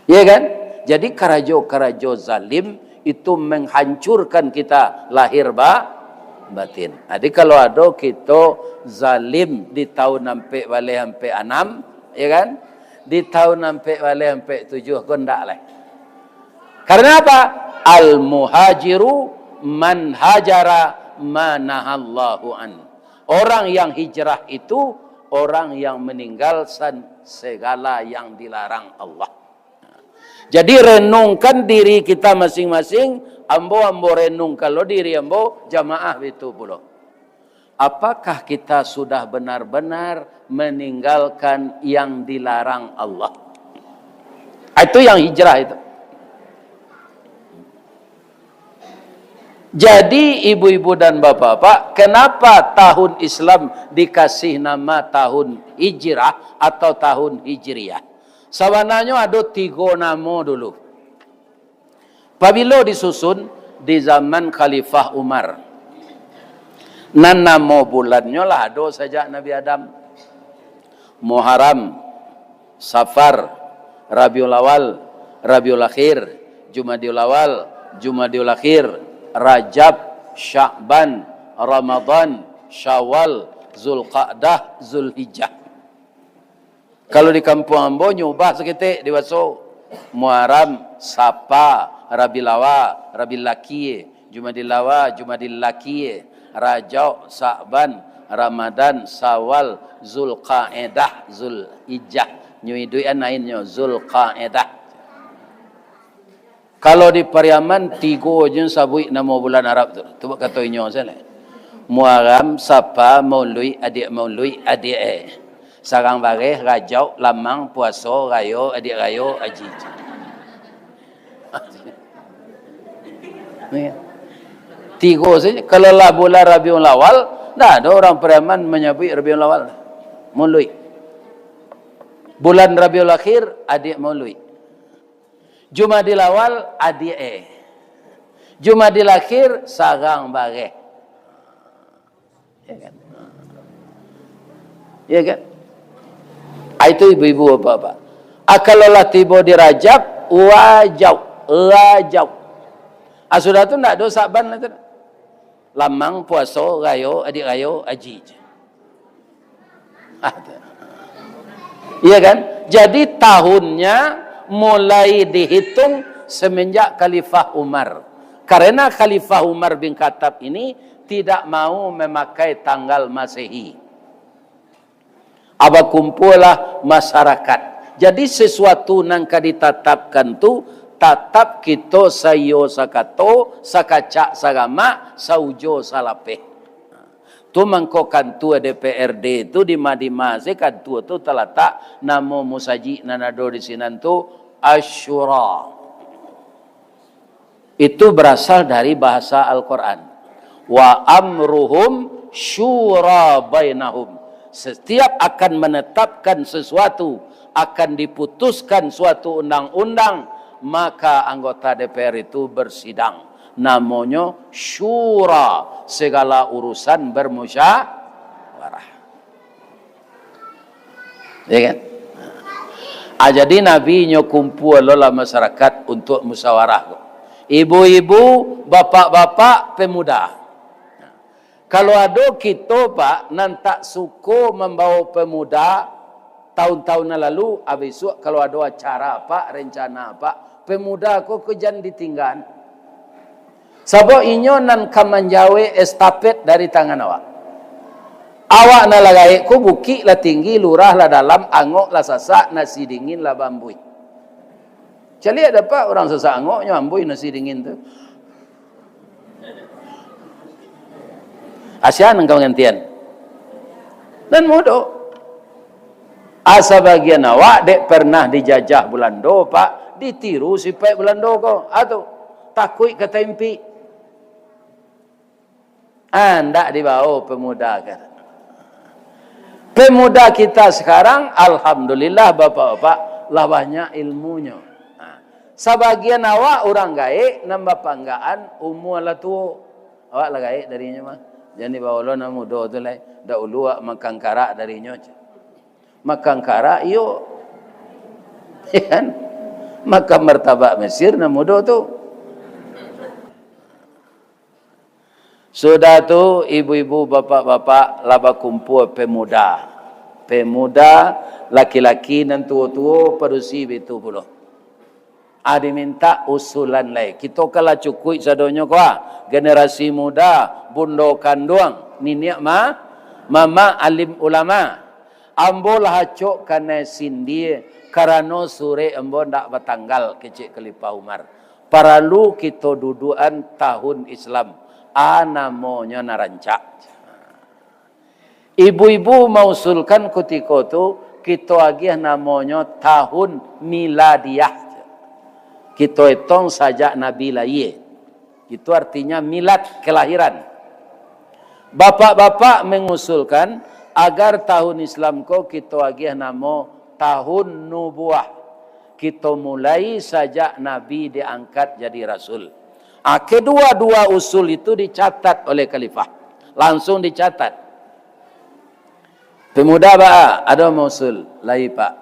Iya kan? Jadi karajo-karajo zalim itu menghancurkan kita lahir ba-, batin. Jadi kalau ado kito zalim di tahun ampek baleh ampek anam, ya kan? Di tahun ampek baleh ampek tujuh ko ndak lai. Karena apa? Al-muhajiru man hajara ma nahallahu an. Orang yang hijrah itu orang yang meninggalkan segala yang dilarang Allah. Jadi, renungkan diri kita masing-masing, ambo, ambo renungkan lo diri ambo, jamaah bitu pulo. Apakah kita sudah benar-benar meninggalkan yang dilarang Allah? Itu yang hijrah itu. Jadi, ibu-ibu dan bapak-bapak, kenapa tahun Islam dikasih nama tahun Hijrah atau tahun Hijriah? Sabananyo ado tigo namo dulu. Pabilo disusun? Di zaman Khalifah Umar. Nan namo bulannyo lah ado sajak Nabi Adam. Muharram, Safar, Rabiul Awal, Rabiul Akhir, Jumadil Awal, Jumadil Akhir, Rajab, Sya'ban, Ramadan, Syawal, Zulqa'dah, Zulhijjah. Kalau di kampuang ambo, nyubah saketek di baso. Muharram, Sapa, Rabiul Awa, Rabiul Akhir, Jumadil Awa, Jumadil Akhir, Rajab, Sa'ban, Ramadan, Sawal, Zulqa'edah, Zulhijjah. Nyo iduikan lainnyo, Zulqa'edah. Kalau di Pariaman, tigo je sabuik namo bulan Arab tu. Tu kato inyo sajo. Muharram, Sapa, Mauluik, adiak Mauluik, adiak eh. Sarang Bareh, Rajab, Lamang, Puaso, Rayo, adiak Rayo, Aji. Ni. Tigo sajo. Kalau lah bulan Rabiul Awal, ndak ado urang Pariaman manyabuik Rabiul Awal. Mauluik. Bulan Rabiul Akhir, adiak Mauluik. Jumadil Awal, adiak eh. Jumadil Akhir, Sarang Bareh. Ya kan? Ya kan? Ah, itu ibu-ibu, bapak-bapak. Ah, kalau lah tibo di Rajab, Wajab, Rajab. Ah, sudah tu ndak ado Sa'ban lah tu. Lamang, Puaso, Rayo, adiak Rayo, Aji je. Ah, tu. Iya kan? Jadi, tahunnya mulai dihitung semenjak Khalifah Umar. Karena Khalifah Umar bin Khattab ini tidak mau memakai tanggal Masehi. Bakumpullah masyarakat. Jadi, sesuatu nan ka ditatapkan tu, tatap kito saiyo sakato, sakacak saramak, saujo salapeh. Tu mangko kantua D P R D tu di ma-di ma se kantua tu talatak, namo musajik nan ado di sinan tu Asyura. Itu berasal dari bahasa Al-Quran. "Wa amruhum syura bainahum." Setiap akan menetapkan sesuatu, akan diputuskan suatu undang-undang, maka anggota D P R itu bersidang. Namonyo syura, segala urusan bermusyawarah. Ya kan? Ah, jadi Nabi nyo kumpua lo lah masyarakat untuk musyawarah ko. Ibu-ibu, bapak-bapak, pemuda. Kalau ado kito, Pak, nan tak suko mambawa pemuda, tahun-tahun nan lalu, ah, bisuak kalau ado acara, Pak, rencana, Pak, pemuda ko, ko jan ditinggaan. Sabab inyo nan ka manjawek estafet dari tangan awak. Awak nan lah gaek ko, bukik lah tinggi, lurah lah dalam, angok lah sasak, nasi dingin lah baambuih. Caliak dapek urang sasak angok, nyo ambuih nasi dingin tu. Asian nan ka mangantian. Nan mudo. Asa bagian awak dek pernah dijajah Bulando, Pak, ditiru sipaik Bulando ko. Ah, tu. Takuik ka taimpik. Ah, ndak dibawa pemuda ka. Pemuda kita sekarang, alhamdulillah, bapak-bapak, lah banyak ilmunyo. Ah, sabagian awak urang gaek nan bapanggaan umua lah tuo. Awak lah gaek darinyo mah. Jan dibawa lo nan mudo tu lai. Dahulu awak makan karak darinyo. Makan karak, iyo. Ya kan? Makan martabak Mesir nan mudo tu. Sudah tu, ibu-ibu, bapak-bapak, lah bakumpua pemuda. Pemuda, laki-laki nan tuo-tuo, padusi bitu pulo. Ah, dimintak usulan lai. Kito kan lah cukuik sadonyo ko, ah. Generasi muda, bundo kanduang, niniak ma-, mamak, alim ulama. Ambo lah acok kanai sindie, karano surek ambo ndak batanggal, kecek Khalifah Umar. Paralu kito duduakan tahun Islam. Ah, namonyo nan rancak. Ibu-ibu mausulkan kutiko tu, kito agiah namonyo tahun miladiah. Kito etong sajak Nabi lahia. Itu artinya milad, kelahiran. Bapak-bapak mengusulkan agar tahun Islam ko kito agiah namo tahun nubuah. Kito mulai sajak Nabi diangkat jadi rasul. Ah, kedua-dua usul itu dicatat oleh khalifah. Langsung dicatat. Pemuda baa, ado mausul, lai, Pak.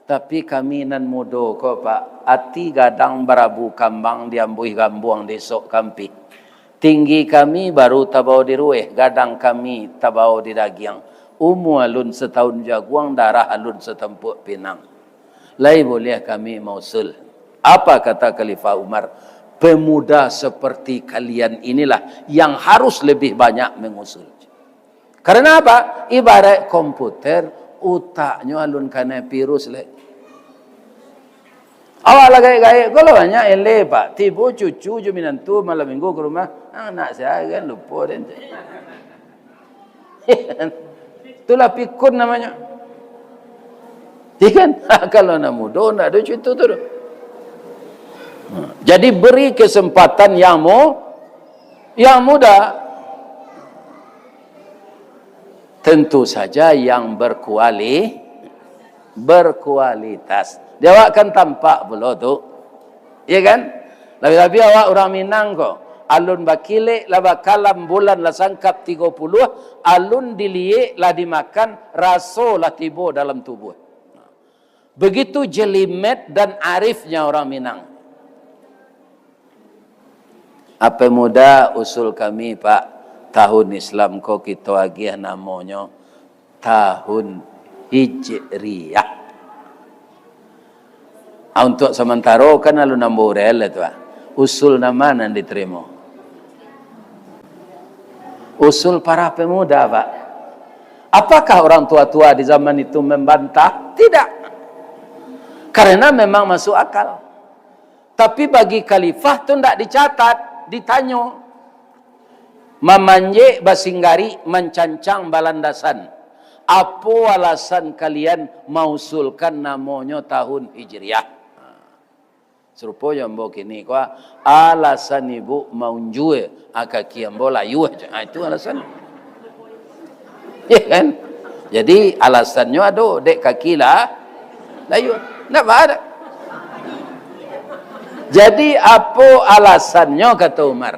Tapi kami nan mudo ko, Pak, ati gadang barabu kambang diambuih gambuang di esok kampih. Tinggi kami baru tabao di rueh, gadang kami tabao di dagiang. Umua alun sataun jaguang, darah alun satampuak pinang. Lai buliah kami mausul. Apa kata Khalifah Umar? Pemuda seperti kalian inilah yang harus lebih banyak mengusul. Karena apa? Ibarat komputer, utaknyo alun kanai virus lai. Awak lah gaek-gaek ko lah banyak eleh, Pak. Tibo cucu jo minantu malam minggu ka rumah, anak sia kan lupo den. Itulah pikun namonyo. Iya kan? Kalau anak mudo, ndak ado cucu tu doh. Jadi, beri kesempatan yang mu-, yang muda. Tentu saja yang berkuali-, berkualitas. Di awak kan tampak pulo tu. Iya kan? Labi-labi awak urang Minang ko. Alun bakilek lah bakalam, bulan lah sangkap tigo puluah, alun diliek lah dimakan, raso lah tibo dalam tubuah. Begitu jelimet dan arifnya orang Minang. Ape muda usul kami, Pak, tahun Islam ko kito agiah namonyo tahun Hijriah. Ah, untuk samantaro kan alun ambo urel lah tu, ah. Usul nan ma nan diterimo? Usul para pemuda, Pak. Apakah orang tua-tua di zaman itu membantah? Tidak. Karena memang masuk akal. Tapi bagi khalifah tu ndak dicatat, ditanyo. Mamanjek basinggarik, mancancang balandasan. Apo alasan kalian mausulkan namonyo tahun Hijriah? Sarupo jo ambo kini ko, alasan ibu maunjua, a, kaki ambo layuah. Ha, itu alasan. Ya kan? Jadi, alasannyo ado, dek kaki lah layuah. Ndak baa. Jadi, apo alasannyo, kata Umar?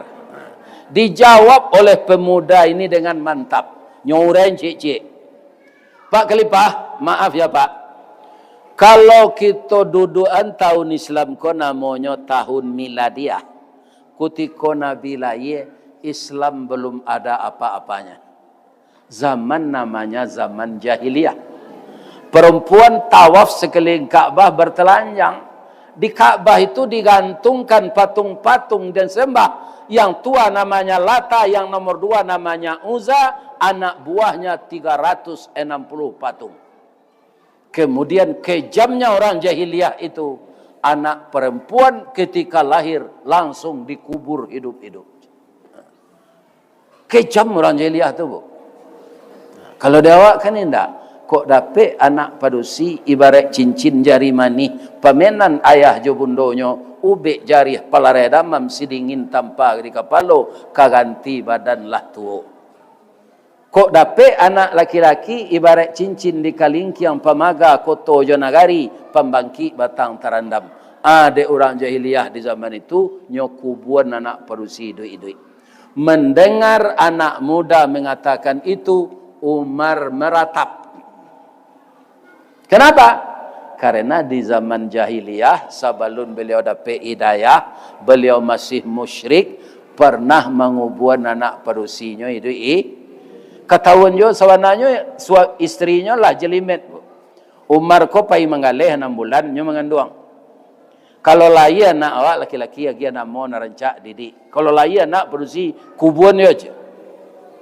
Dijawab oleh pemuda ini dengan mantap. Nyo uraian ciek-ciek. Pak Khalifah, maaf ya, Pak. Kalau kito dudukan tahun Islam ko namonyo tahun miladiah. Kutiko Nabi lahia, Islam belum ada apa-apanya. Zaman namanya zaman jahiliyah. Perempuan tawaf sekeliling Ka'bah bertelanjang. Di Ka'bah itu digantungkan patung-patung dan sembah. Yang tua namanya Lata, yang nomor dua namanya Uzza, anak buahnya tiga ratus enam puluh patung. Kemudian kejamnya orang jahiliyah itu, anak perempuan ketika lahir langsung dikubur hidup-hidup. Kejam urang jahiliah tu, Bu. Kalau di awak kan indak. Kok dapek anak padusi ibarat cincin jari manih, pamenan ayah jo bundonyo, ubek jarih palarai damam, sidingin tampa di kapalo, ka ganti badan lah tuo. Kok dapek anak laki-laki ibarat cincin di kalingkiang, pamaga koto jo nagari, pambangkik batang tarandam. Ah, dek urang jahiliah di zaman itu, nyo kubuan anak padusi iduik-iduik. Mendengar anak muda mengatakan itu, Umar meratap. Kenapa? Karena di zaman jahiliyah, sabalun beliau dapek hidayah, beliau masih musyrik, pernah mangubuan anak padusinyo iduik i-, katahuan jo sabananyo sua-, istrinyo lah jelimet. Umar ko pai manggaleh anam bulan, nyo manganduang. Kalau lahia anak awak laki-laki, agiah namo nan rancak didik. Kalau lahia anak padusi, kubuan yo aja.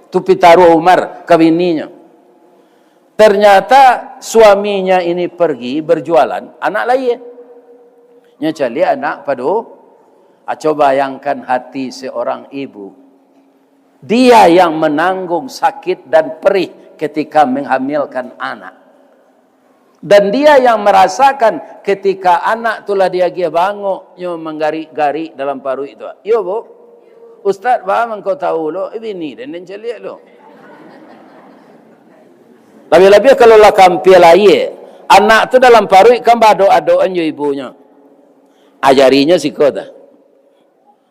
Tu pitaruah Umar ka bininyo. Ternyata suaminya ini pergi berjualan, anak lahia. Nyo caliak anak padu. Ah, coba bayangkan hati seorang ibu. Dia yang menanggung sakit dan perih ketika menghamilkan anak. Dan dia yang merasakan ketika anak tu lah diagiah bangok, nyo manggarik-garik dalam paruik tu. Iyo, Bu? Ustaz, baa mangko tahu lo? Eh, bini den, den caliak lo. Labiah-labiah kalau lah kampia lahia. Anak tu dalam paruik kan baadok-adokan jo ibunyo. Ajarinyo siko tu.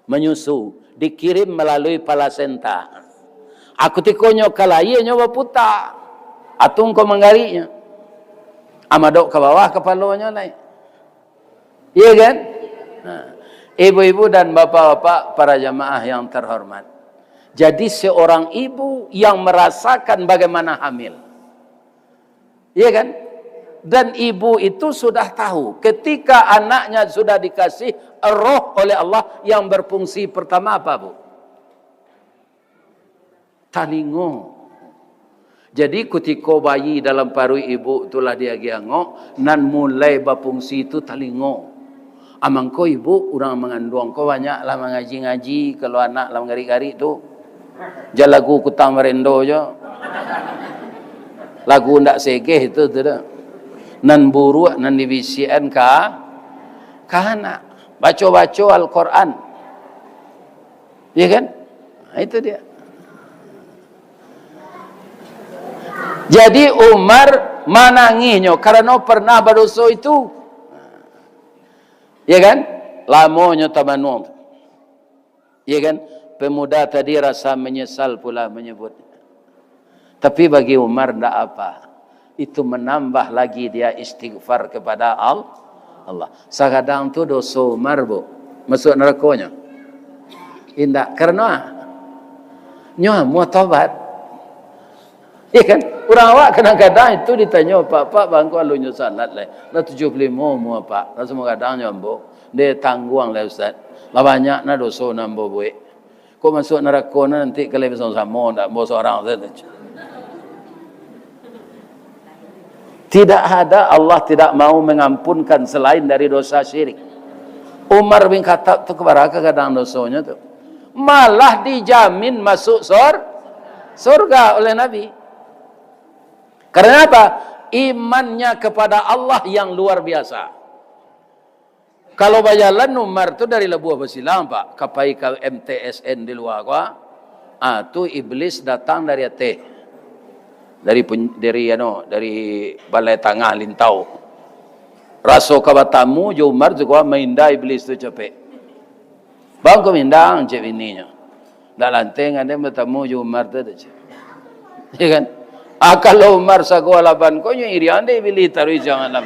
Manyusu, dikirim malalui plasenta. A, kutiko nyo ka lahia, nyo baputa. Atun ko manggariknyo. Amadok ka bawah kapalonyo lai. Iya kan? Nah, ibu-ibu dan bapak-bapak, para jamaah yang terhormat. Jadi, seorang ibu yang merasakan bagaimana hamil. Iya kan? Dan ibu itu sudah tahu, ketika anaknya sudah dikasih roh oleh Allah, yang berfungsi pertama apa, Bu? Talingo. Jadi, kutiko bayi dalam paruik ibu tu lah diagiah angok, nan mulai bafungsi tu talingo. A, mangko ibu, urang manganduang ko banyak lah mangaji-ngaji, kalau anak lah manggarik-garik tu. Jan lagu Kutang Barendo jo. Lagu ndak segeh tu, tu dah. Nan buruak, nan dibisiakan ka, ka anak. Baco-baco Al-Quran. Ya kan? Nah, itu dia. Jadi Umar manangihnyo karano pernah badoso itu. Ya kan? Lamonyo tamanuang tu. Ya kan? Pemuda tadi rasa menyesal pula menyebut. Tapi bagi Umar ndak apa. Itu menambah lagi dia istighfar kepada Al-, Allah. Sakadang tu doso Umar, Bu. Masuk narakonyo? Indak. Karano nyo amuah tobat. Iya kan? Urang awak kadang-kadang itu ditanyo, "Pak, Pak, bangko alun nyo salat lai. Lah tujuah puluah limo umua, Pak. Lah samo gadang nyo ambo. Ndak tangguang lai, Ustaz. Lah banyak nah doso nan ambo buek. Kok masuak narako nah nanti kalau basamo-samo, ndak ambo sorang sajo." Tidak ada, Allah tidak mau mengampunkan selain dari dosa syirik. Umar bin Khattab tu kabaraka gadang dosonyo tu. Malah dijamin masuk sor-, surga oleh Nabi. Karena apa? Imannya kepada Allah yang luar biasa. Kalau bajalan Umar tu dari Labuah Basilang, Pak, ka pai ka M T S N di lua ko, ah, tu iblis datang dari ateh. Dari pen-, dari, anu, dari Balai Tangah Lintau. Raso ka batamu jo Umar tu ko, mainda iblis tu capek. "Bang, ko mindang," cek bininyo. "Ndak lanteh ngan den batamu jo Umar tu," cek. Ya kan? Ah, kalau Umar sago alaban ko, nyo iriang dek iblis taruih siang malam.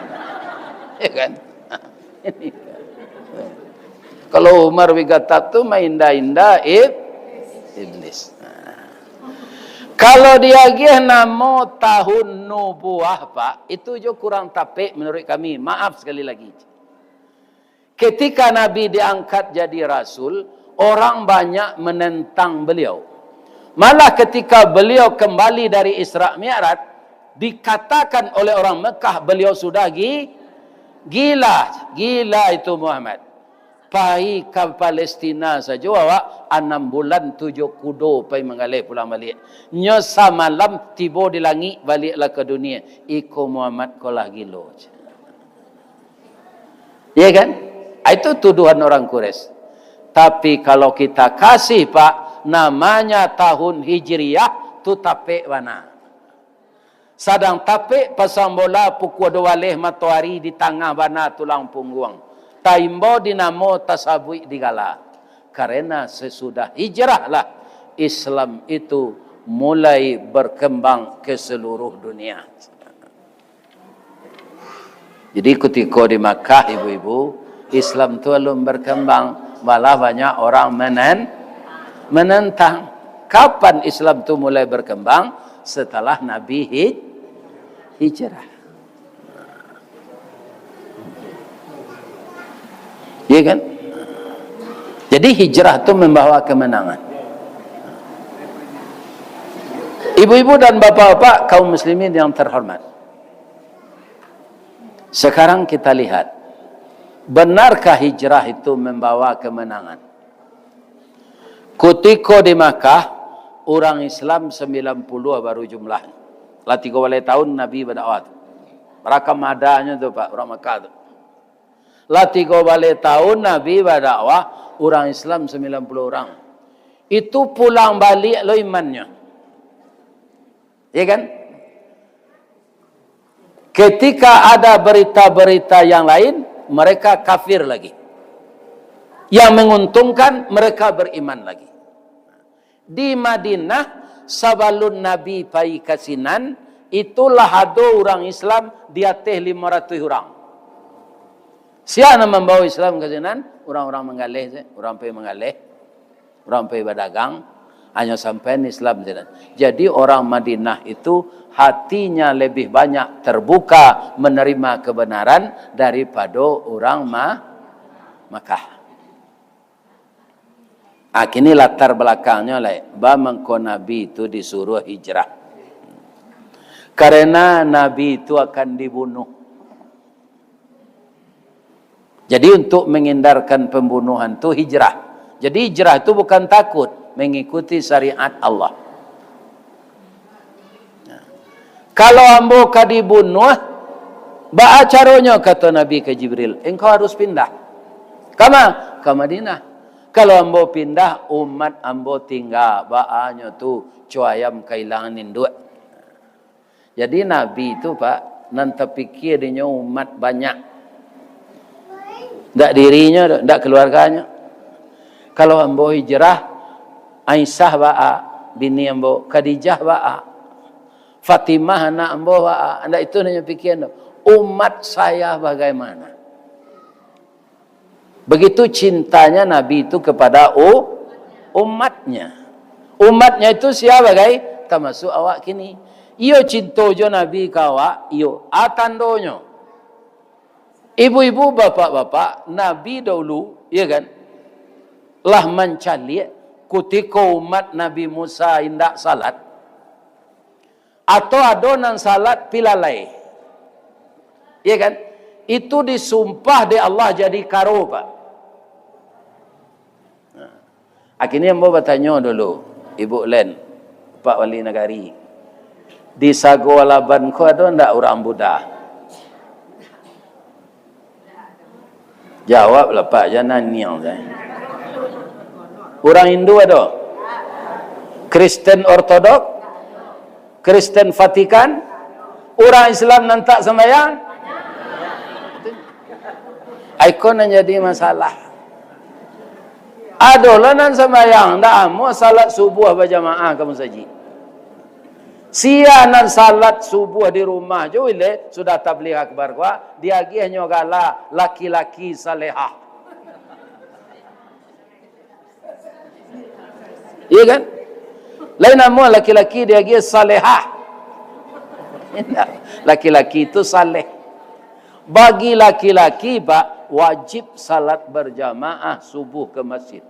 Ya kan? Kalau Umar bi gatap tu, mainda-inda ib-, iblis. Kalau diagiah namo tahun nubuah, Pak, itu jo kurang tapek menurut kami. Maaf sekali lagi. Ketika Nabi diangkat jadi rasul, orang banyak menentang beliau. Malah ketika beliau kembali dari Isra Mi'raj, dikatakan oleh orang Mekah, beliau sudah gi-, gila, gila itu Muhammad. Pai ka Palestina sajo awak, anam bulan tujuah kudo pai manggaleh pulang baliak. Nyo samalam tibo di langik, baliaklah ka dunia. Iko Muhammad ko lah gilo. Ya kan? Ah, itu tuduhan orang Quraisy. Tapi kalau kita kasih, Pak, namanya tahun Hijriah, tu tapek bana. Sadang tapek pasang bola pukua duo baleh matoari di tangah bana tulang pungguang. Taimbau di namo, tasabuik di gala. Karena sesudah hijrah lah Islam itu mulai berkembang ke seluruh dunia. Jadi, kutiko di Makkah, ibu-ibu, Islam tu alun berkembang, malah banyak orang menen-, menentang. Kapan Islam tu mulai berkembang? Setelah Nabi hij-, hijrah. Iya kan? Jadi, hijrah tu membawa kemenangan. Ibu-ibu dan bapak-bapak, kaum muslimin yang terhormat, sekarang kita lihat, benarkah hijrah itu membawa kemenangan? Kutiko di Makkah, urang Islam sambilan puluah baru jumlahnyo. Lah tigo baleh tahun Nabi badakwah tu. Rakam adanyo tu, Pak, urang Makkah tu. Lah tigo baleh tahun Nabi badakwah, urang Islam sambilan puluah urang. Itu pulang baliak lo imannyo. Ya kan? Ketika ada berita-berita yang lain, mereka kafir lagi. Yang menguntungkan, mereka beriman lagi. Di Madinah, sabalun Nabi pai ka sinan, itulah ado urang Islam di ateh limo ratuih urang. Sia nan mambawa Islam ka sinan? Urang-urang manggaleh se, urang pai manggaleh, urang pai badagang, hanyo sampai Islam sinan. Jadi, orang Madinah itu hatinya lebih banyak terbuka menerima kebenaran daripado urang Ma-, Makkah. Ah, kini latar balakangnyo lai, ba mangko Nabi tu disuruah hijrah. Karena Nabi tu akan dibunuh. Jadi, untuk menghindarkan pembunuhan tu hijrah. Jadi, hijrah tu bukan takut, mengikuti syariat Allah. "Kalau ambo ka dibunuh, baa caronyo?" kato Nabi ka Jibril, "Engkau harus pindah." "Kama?" "Ka Madinah." "Kalau ambo pindah, umat ambo tingga, baanyo tu co ayam kailangan induak." Jadi, Nabi tu, Pak, nan tapikia dinyo umat banyak. Ndak dirinyo doh, ndak keluarganyo. "Kalau ambo hijrah, Aisyah baa, bini ambo, Khadijah baa, Fatimah anak ambo baa?" Ndak itu nan inyo pikia doh. "Umat saya bagaimana?" Begitu cintanya Nabi itu kepada u-, umatnya. Umatnya itu sia bagai? Tamasuk awak kini. Iyo cinto jo Nabi ka awak, iyo. A tandonyo. Ibu-ibu, bapak-bapak, Nabi dahulu, ya kan, lah mancaliak kutiko umat Nabi Musa indak salat. Atau ado nan salat pi lalai. Ya kan? Itu disumpah dek Allah jadi karo, Pak. Nah. Akhirnyo ambo batanyo dulu, Ibu Len, Pak Wali Nagari, di Sago Alaban ko ado ndak urang Buddha? Jawablah, Pak, jan naniang sajo. Urang Hindu ado? Kristen Ortodok? Kristen Vatikan? Urang Islam nan tak sambayang? Ai ko nan jadi masalah. Adolah nan sambayang, ndak amuah salat subuah bajamaah ka musajik. Sia nan salat subuah di rumah jo ileh sudah tabligh akbar ko, diagiahnyo gala laki-laki salehah. Iya kan? Lain amuah laki-laki diagiah salehah. Laki-laki itu saleh. Bagi laki-laki, Pak, wajib salat berjamaah subuh ke masjid.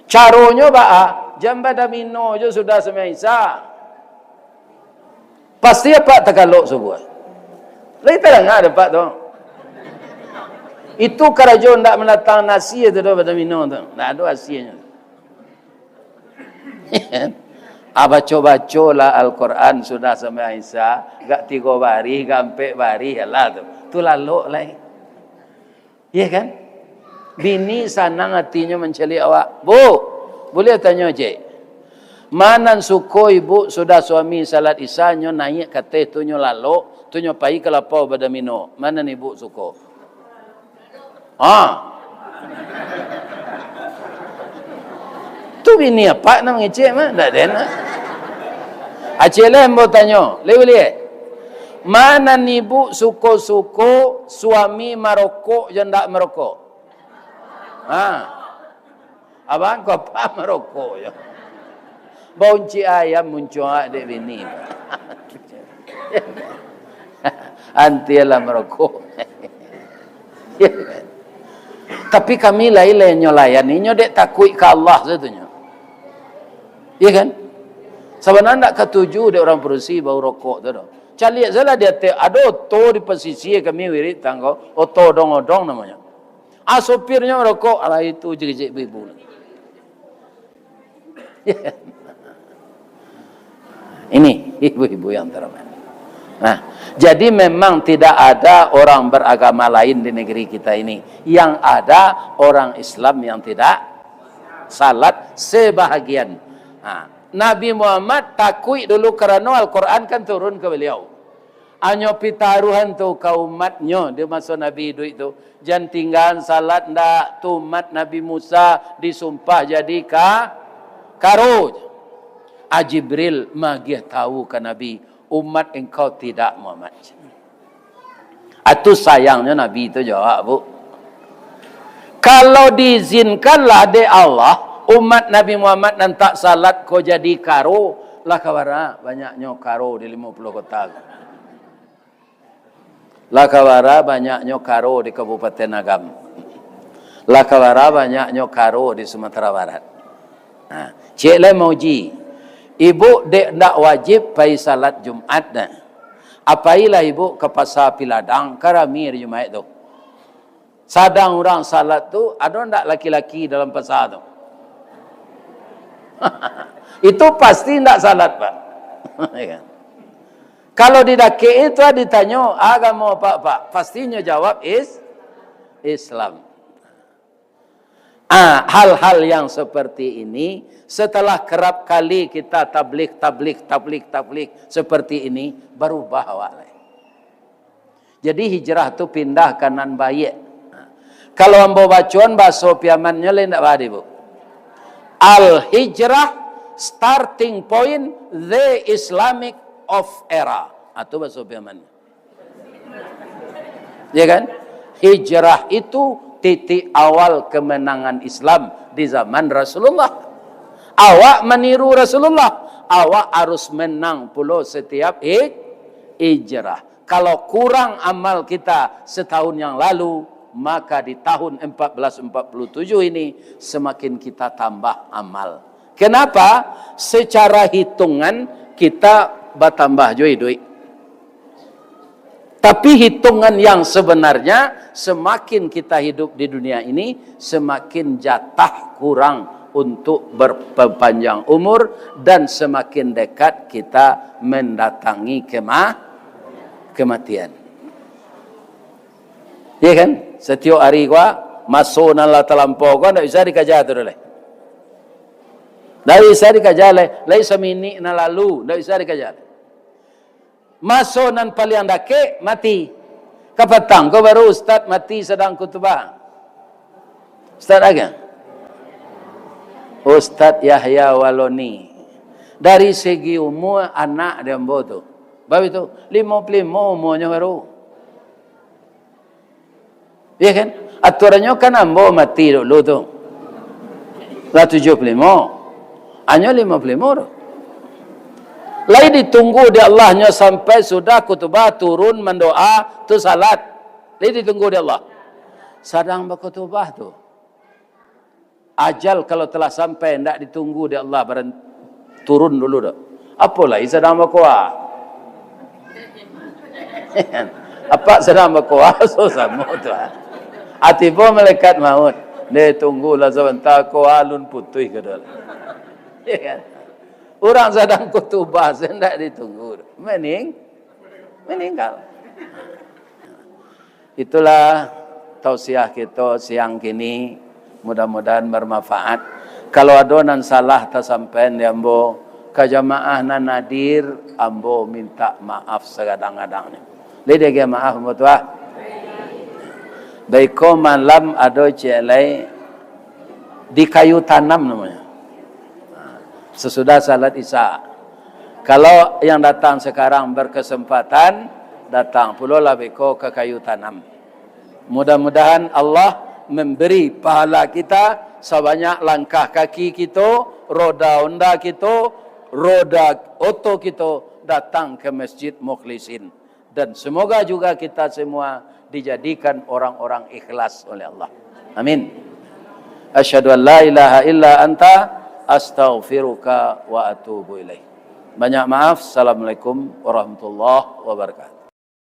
Caronyo, Pak, ah, jan badomino jo sudah sambayang Isya. Pasti apak takalok subuah. Lai tadanga dek apak tu. Itu karajo ndak mandatang nasi tu doh, badomino tu. Ndak ado hasilnyo. Ah, baco-bacolah Al-Quran sudah sambayang Isya, gak tigo barih, gak ampek barih, alah tu. Tu lalok lai. Iya kan? Bini sanang atinyo mancaliak awak. "Bu, buliah tanyo, Cik? Ma nan suko ibu sudah suami salat Isya, nyo naiak ka ateh tu, nyo lalok, tu nyo pai ka lapau badomino? Ma nan ibu suko?" Ha. Tu bini apak nan mangecek mah, ndak den lah. Aceh lah ambo tanyo, lai buliah? Ma nan ibu suko-suko, suami marokok jo ndak marokok? Ha. Abang ko apak marokok jo. Bauncik ayam muncuang dek bini. Antilah marokok. Tapi kami lai, lai nyo layan inyo dek takuik ka Allah satunyo. Iya kan? Sabananyo ndak katuju dek urang padusi bau rokok tu doh. Caliak sajolah di ateh, ado oto di pasisia kami wirid tanggo, oto odong-odong namonyo. Ah, sopirnyo marokok, alah itu jijik ibu-ibu. Ini ibu-ibu yang terhormat. Nah, jadi memang tidak ada orang beragama lain di negeri kita ini. Yang ada orang Islam yang tidak salat sebahagian. Nah, Nabi Muhammad takuik dulu karano Al-Quran kan turun ka baliau. Hanyo pitaruahan tu ka umatnyo di maso Nabi iduik tu. Jan tinggaan salat ndak, tu umat Nabi Musa disumpah jadi ka-, karo. Ah, Jibril magiah tahu ka Nabi, umat engkau tidak, Muhammad. Atu sayangnyo Nabi tu jawab, Bu. Kalau diizinkanlah dek Allah, umat Nabi Muhammad nan tak salat ko jadi karo, lah ka bara banyaknyo karo di limo puluah kota ko. Lah ka bara banyaknyo karo di Kabupaten Agam. Lah ka bara banyaknyo karo di Sumatera Barat. Nah, ciek lai mauji. Ibu dek ndak wajib pai salat Jumat nah. Apailah ibu ka Pasa Piladang, ka rami ari Jumaik tu. Sadang urang salat tu, ado ndak laki-laki dalam pasa tu? Itu pasti ndak salat, Pak. Ya kan? Kalau di dakek itu ditanyo, "Agamo apak, Pak?" Pastinyo jawab, "Is-, Islam." Ah, hal-hal yang seperti ini, setelah kerap kali kita tabligh, tabligh, tabligh, tabligh seperti ini, barubah awak lai. Jadi hijrah tu pindah ka nan baiak. Kalau ambo bacoan bahaso Piamannyo lai ndak baa, Bu? Al-hijrah, starting point, the Islamic of era. Ah, tu bahaso Piamannyo. Ya kan? Hijrah itu titik awal kemenangan Islam di zaman Rasulullah. Awak maniru Rasulullah, awak harus menang pulo setiap hij-, hijrah. Kalau kurang amal kita setahun yang lalu, maka di tahun empat belas empat puluh tujuh ini semakin kita tambah amal. Kenapa? Secara hitungan kita batambah jo iduik. Tapi hitungan yang sebenarnya, semakin kita hidup di dunia ini, semakin jatah kurang untuk berpanjang umur dan semakin dekat kita mendatangi kema-, kematian. Iya kan? Satiok ari ko, maso nan lah talampau ko, ndak bisa dikaja tu doh lai. Ndak bisa dikaja lai. Lai saminik nan lalu, ndak bisa dikaja. Maso nan paliang dakek, mati. Kapatang ko baru ustaz mati sadang khutubah. Ustaz apo? Ustaz Yahya Waloni. Dari segi umua, anak di ambo tu. Bab itu, limo puluah limo umuanyo baru. Iya kan? Aturannyo kan ambo mati dulu tu. Lah tujuah puluah limo. Anyo limo puluah limo tu. Lai ditunggu di Allah nyo sampai sudah khutubah turun mandoa tu salat. Lai ditunggu di Allah. Sadang bakhutubah tu. Ajal kalau telah sampai, ndak ditunggu di Allah baran-, turun dulu doh. Apo lai sadang bakoa. Apak sadang bakoa, so samo tu. Ah, tibo malaikat maut. Deh, tunggulah sabanta, koa alun putuih, kata. Iya kan? Urang sadang khutubah, ndak ditunggu. Mening-, meninggal. Itulah tausiah kito siang kini, mudah-mudahan bermanfaat. Kalau ado nan salah tasampaian di ambo, ka jamaah nan hadir, ambo minta maaf sagadang-gadangnyo. Lai diagiah maaf, ambo tu ah. Baiko malam ado ciek lai di Kayu Tanam namonyo. Sesudah salat Isya. Kalau yang datang sekarang berkesempatan, datang pulolah beko ka Kayu Tanam. Mudah-mudahan Allah memberi pahala kita sabanyak langkah kaki kito, roda onda kito, roda oto kito datang ke Masjid Mukhlisin. Dan semoga juga kita semua dijadikan orang-orang ikhlas oleh Allah. Amin. Asyhadu an la ilaha illa anta, astaghfiruka wa atubu ilaik. Banyak maaf. Assalamualaikum warahmatullahi wabarakatuh.